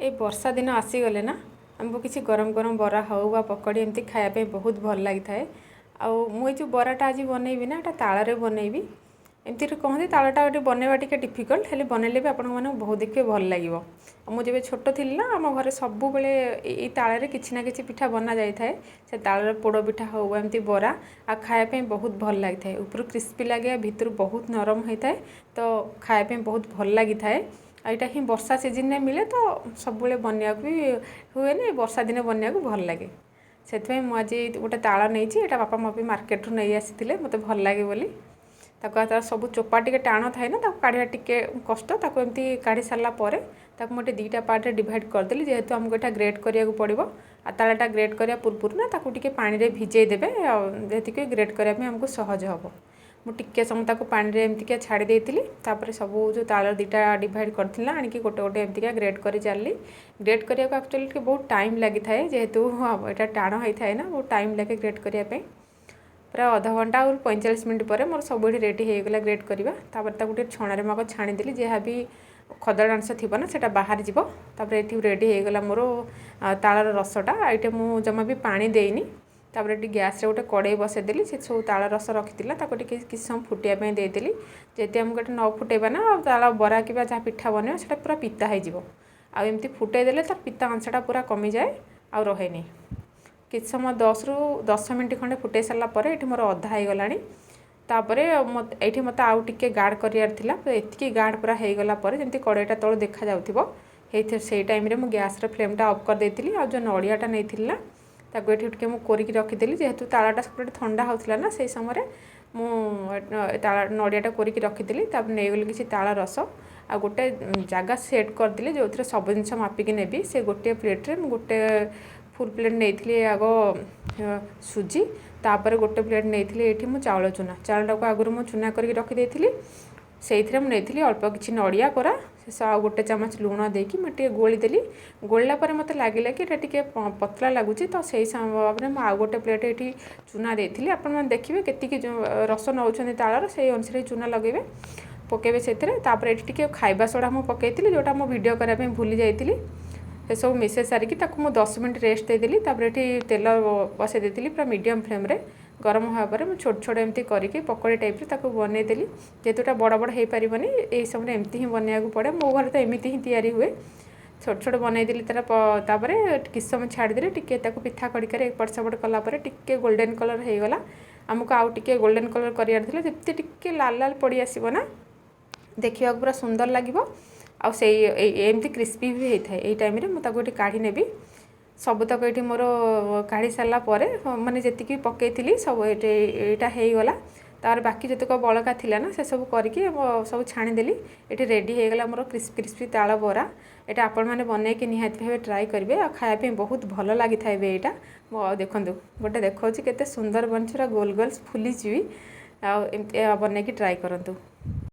ଏଇ ବର୍ଷା ଦିନ ଆସିଗଲେ ନା ଆମକୁ କିଛି ଗରମ ଗରମ ବରା ହେଉ ବା ପକୋଡ଼ି ଏମିତି ଖାଇବା ପାଇଁ ବହୁତ ଭଲ ଲାଗିଥାଏ। ଆଉ ମୁଁ ଏଇ ଯେଉଁ ବରାଟା ଆଜି ବନେଇବି ନା, ଏଇଟା ତାଳରେ ବନେଇବି। ଏମିତିରେ କହନ୍ତି ତାଳଟା ଗୋଟେ ବନେଇବା ଟିକେ ଡିଫିକଲ୍ଟ, ହେଲେ ବନେଇଲେ ବି ଆପଣମାନଙ୍କୁ ବହୁତ ଦେଖିବେ ଭଲ ଲାଗିବ। ଆଉ ମୁଁ ଯେବେ ଛୋଟ ଥିଲି ନା, ଆମ ଘରେ ସବୁବେଳେ ଏଇ ତାଳରେ କିଛି ନା କିଛି ପିଠା ବନା ଯାଇଥାଏ। ସେ ତାଳରେ ପୋଡ଼ ପିଠା ହେଉ ବା ଏମିତି ବରା, ଆଉ ଖାଇବା ପାଇଁ ବହୁତ ଭଲ ଲାଗିଥାଏ। ଉପରୁ କ୍ରିସ୍ପି ଲାଗେ, ଭିତରୁ ବହୁତ ନରମ ହୋଇଥାଏ, ତ ଖାଇବା ପାଇଁ ବହୁତ ଭଲ ଲାଗିଥାଏ। ଆଉ ଏଇଟା ହିଁ ବର୍ଷା ସିଜିନ୍ରେ ମିଳେ, ତ ସବୁବେଳେ ବନେଇବାକୁ ବି ହୁଏନି, ବର୍ଷା ଦିନେ ବନେଇବାକୁ ଭଲ ଲାଗେ। ସେଥିପାଇଁ ମୁଁ ଆଜି ଗୋଟେ ତାଳ ନେଇଛି। ଏଇଟା ବାପା ମୋ ବି ମାର୍କେଟରୁ ନେଇ ଆସିଥିଲେ, ମୋତେ ଭଲ ଲାଗେ ବୋଲି। ତାକୁ ଆଉ ତାର ସବୁ ଚୋପା ଟିକେ ଟାଣ ଥାଏ ନା, ତାକୁ କାଢ଼ିବା ଟିକେ କଷ୍ଟ। ତାକୁ ଏମିତି କାଢ଼ି ସାରିଲା ପରେ ତାକୁ ମୁଁ ଟିକେ ଦୁଇଟା ପାର୍ଟରେ ଡିଭାଇଡ଼ କରିଦେଲି, ଯେହେତୁ ଆମକୁ ଏଇଟା ଗ୍ରେଟ୍ କରିବାକୁ ପଡ଼ିବ। ଆଉ ତାଳଟା ଗ୍ରେଟ୍ କରିବା ପୂର୍ବରୁ ନା ତାକୁ ଟିକେ ପାଣିରେ ଭିଜେଇ ଦେବେ, ଆଉ ଯେତିକି ଗ୍ରେଟ୍ କରିବା ପାଇଁ ଆମକୁ ସହଜ ହେବ। ମୁଁ ଟିକେ ସମୟ ତାକୁ ପାଣିରେ ଏମିତିକା ଛାଡ଼ି ଦେଇଥିଲି। ତାପରେ ସବୁ ଯେଉଁ ତାଳ ଦୁଇଟା ଡିଭାଇଡ଼ କରିଥିଲା, ଆଣିକି ଗୋଟେ ଗୋଟେ ଏମିତିକା ଗ୍ରେଟ୍ କରି ଚାଲିଲି। ଗ୍ରେଟ୍ କରିବାକୁ ଆକ୍ଚୁଆଲି ଟିକେ ବହୁତ ଟାଇମ୍ ଲାଗିଥାଏ, ଯେହେତୁ ଏଇଟା ଟାଣ ହେଇଥାଏ ନା, ବହୁତ ଟାଇମ୍ ଲାଗେ ଗ୍ରେଟ୍ କରିବା ପାଇଁ। ପୁରା ଅଧଘଣ୍ଟା ଆଉ 45 ମିନିଟ୍ ପରେ ମୋର ସବୁ ଏଠି ରେଡ଼ି ହେଇଗଲା ଗ୍ରେଟ୍ କରିବା। ତାପରେ ତାକୁ ଟିକେ ଛଣାରେ ମୁଁ ଆଗ ଛାଣିଦେଲି, ଯାହା ବି ଖଦଡ଼ ଅଂଶ ଥିବ ନା ସେଇଟା ବାହାରି ଯିବ। ତାପରେ ଏଠି ରେଡ଼ି ହେଇଗଲା ମୋର ତାଳର ରସଟା। ଏଇଟା ମୁଁ ଜମା ବି ପାଣି ଦେଇନି। ତାପରେ ଏଠି ଗ୍ୟାସ୍ରେ ଗୋଟେ କଡ଼େଇ ବସେଇଦେଲି। ସେ ସବୁ ତାଳ ରସ ରଖିଥିଲା, ତାକୁ ଟିକେ କିଛି ସମୟ ଫୁଟିବା ପାଇଁ ଦେଇଦେଲି। ଯଦି ଆମକୁ ଏଠି ନ ଫୁଟେଇବା ନା, ଆଉ ତାଳ ବରା କିମ୍ବା ଯାହା ପିଠା ବନେଇବା ସେଇଟା ପୁରା ପିତା ହେଇଯିବ। ଆଉ ଏମିତି ଫୁଟେଇ ଦେଲେ ତାର ପିତା ଅଂଶଟା ପୁରା କମିଯାଏ ଆଉ ରହେନି। କିଛି ସମୟ 10ରୁ 10 ମିନିଟ୍ ଖଣ୍ଡେ ଫୁଟେଇ ସାରିଲା ପରେ ଏଠି ମୋର ଅଧା ହେଇଗଲାଣି। ତାପରେ ଏଇଠି ମୋତେ ଆଉ ଟିକେ ଗାଢ଼ କରିବାର ଥିଲା। ତ ଏତିକି ଗାଢ଼ ପୁରା ହେଇଗଲା ପରେ, ଯେମିତି କଡ଼େଇଟା ତଳୁ ଦେଖାଯାଉଥିବ ହେଇଥିବ, ସେଇ ଟାଇମ୍ରେ ମୁଁ ଗ୍ୟାସ୍ର ଫ୍ଲେମ୍ଟା ଅଫ୍ କରିଦେଇଥିଲି। ଆଉ ଯେଉଁ ନଡ଼ିଆଟା ନେଇଥିଲି ନା, ତାକୁ ଏଠି ଟିକେ ମୁଁ କୋରିକି ରଖିଦେଲି। ଯେହେତୁ ତାଳଟା ସେପଟେ ଥଣ୍ଡା ହେଉଥିଲା ନା, ସେଇ ସମୟରେ ମୁଁ ତାଳ ନଡ଼ିଆଟା କୋରିକି ରଖିଥିଲି। ତାପରେ ନେଇଗଲି କିଛି ତାଳ ରସ ଆଉ ଗୋଟେ ଜାଗା ସେଟ୍ କରିଦେଲି, ଯେଉଁଥିରେ ସବୁ ଜିନିଷ ମାପିକି ନେବି। ସେ ଗୋଟିଏ ପ୍ଲେଟ୍ରେ ମୁଁ ଗୋଟେ ଫୁଲ୍ ପ୍ଲେଟ୍ ନେଇଥିଲି ଆଗ ସୁଜି, ତାପରେ ଗୋଟେ ପ୍ଲେଟ୍ ନେଇଥିଲି ଏଇଠି ମୁଁ ଚାଉଳ ଚୁନା। ଚାଉଳଟାକୁ ଆଗରୁ ମୁଁ ଚୁନା କରିକି ରଖିଦେଇଥିଲି। ସେଇଥିରେ ମୁଁ ନେଇଥିଲି ଅଳ୍ପ କିଛି ନଡ଼ିଆ କୋରା, ଶେଷ ଆଉ ଗୋଟେ ଚାମଚ ଲୁଣ ଦେଇକି ମୁଁ ଟିକେ ଗୋଳିଦେଲି। ଗୋଳିଲା ପରେ ମୋତେ ଲାଗିଲା କି ଏଇଟା ଟିକେ ପତଳା ଲାଗୁଛି, ତ ସେଇ ସମୟରେ ମୁଁ ଆଉ ଗୋଟେ ପ୍ଲେଟ୍ ଏଇଠି ଚୁନା ଦେଇଥିଲି। ଆପଣମାନେ ଦେଖିବେ କେତିକି ରସ ନେଉଛନ୍ତି ତାଳର, ସେଇ ଅନୁସାରେ ଚୁନା ଲଗାଇବେ, ପକାଇବେ ସେଥିରେ। ତାପରେ ଏଠି ଟିକେ ଖାଇବା ସୋଡ଼ା ମୁଁ ପକାଇଥିଲି, ଯେଉଁଟା ମୁଁ ଭିଡ଼ିଓ କରିବା ପାଇଁ ଭୁଲି ଯାଇଥିଲି। ସେସବୁ ମିଶାଇ ସାରିକି ତାକୁ ମୁଁ 10 ମିନିଟ୍ ରେଷ୍ଟ ଦେଇଦେଲି। ତାପରେ ଏଠି ତେଲ ବସାଇ ଦେଇଥିଲି ପୁରା ମିଡ଼ିୟମ୍ ଫ୍ଲେମ୍ରେ। ଗରମ ହେବା ପରେ ମୁଁ ଛୋଟ ଛୋଟ ଏମିତି କରିକି ପକୋଡ଼ି ଟାଇପ୍ରେ ତାକୁ ବନେଇଦେଲି। ଯେହେତୁ ଏଇଟା ବଡ଼ ବଡ଼ ହେଇପାରିବନି, ଏଇ ସମୟରେ ଏମିତି ହିଁ ବନେଇବାକୁ ପଡ଼େ। ମୋ ଘରେ ତ ଏମିତି ହିଁ ତିଆରି ହୁଏ। ଛୋଟ ଛୋଟ ବନେଇଦେଲି ତାର। ତାପରେ କିଛି ସମୟ ଛାଡ଼ିଦେଲି ଟିକେ ତାକୁ, ପିଠା ଖଡ଼ିକାରେ ଏପଟ ସେପଟ କଲା ପରେ ଟିକେ ଗୋଲ୍ଡେନ୍ କଲର୍ ହେଇଗଲା। ଆମକୁ ଆଉ ଟିକେ ଗୋଲ୍ଡେନ୍ କଲର୍ କରିବାର ଥିଲା। ଯେମିତି ଟିକେ ଲାଲ ଲାଲ ପଡ଼ି ଆସିବ ନା, ଦେଖିବାକୁ ପୁରା ସୁନ୍ଦର ଲାଗିବ, ଆଉ ସେଇ ଏମିତି କ୍ରିସ୍ପି ବି ହେଇଥାଏ। ଏଇ ଟାଇମ୍ରେ ମୁଁ ତାକୁ ଏଠି କାଢ଼ି ନେବି। ସବୁତକ ଏଇଠି ମୋର କାଢ଼ି ସାରିଲା ପରେ, ମାନେ ଯେତିକି ପକେଇଥିଲି ସବୁ ଏଇଠି ଏଇଟା ହେଇଗଲା। ତାପରେ ବାକି ଯେତିକ ବଳକା ଥିଲା ନା, ସେସବୁ କରିକି ସବୁ ଛାଣିଦେଲି। ଏଠି ରେଡ଼ି ହେଇଗଲା ମୋର କ୍ରିସ୍ପି କ୍ରିସ୍ପି ତାଳ ବରା। ଏଇଟା ଆପଣମାନେ ବନେଇକି ନିହାତି ଭାବେ ଟ୍ରାଏ କରିବେ, ଆଉ ଖାଇବା ପାଇଁ ବହୁତ ଭଲ ଲାଗିଥାଏ ବି ଏଇଟା। ମୁଁ ଆଉ ଦେଖନ୍ତୁ ଗୋଟେ ଦେଖାଉଛି କେତେ ସୁନ୍ଦର ବନିଛି, ପୁରା ଗୋଲ ଗୋଲ ଫୁଲିଛି ବି। ଆଉ ଏମିତି ବନେଇକି ଟ୍ରାଏ କରନ୍ତୁ।